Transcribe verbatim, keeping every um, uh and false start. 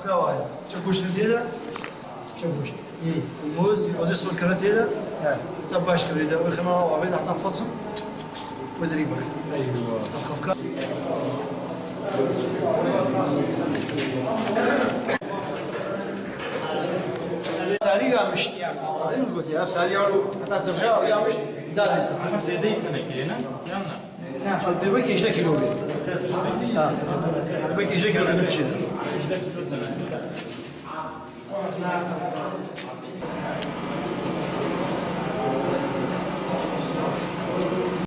Kawaya. Çi goşt tê de? Çi goşt? Yê. Moz, mozê sor kere tê de? He. Ta baş kere de. Wê xema avê de heta fasıl. Wê dirî bak. Eyvah. Kafka. Sarî yamişt. Sarî mi gotiye? Sarî ya, heta tirja yamişt. Dade. Ama zêdeyî tenekê ne? Yan ne? Bê wekî hejdeh kîlo bê. Ha. Wekî hejdeh kîlo bê çi?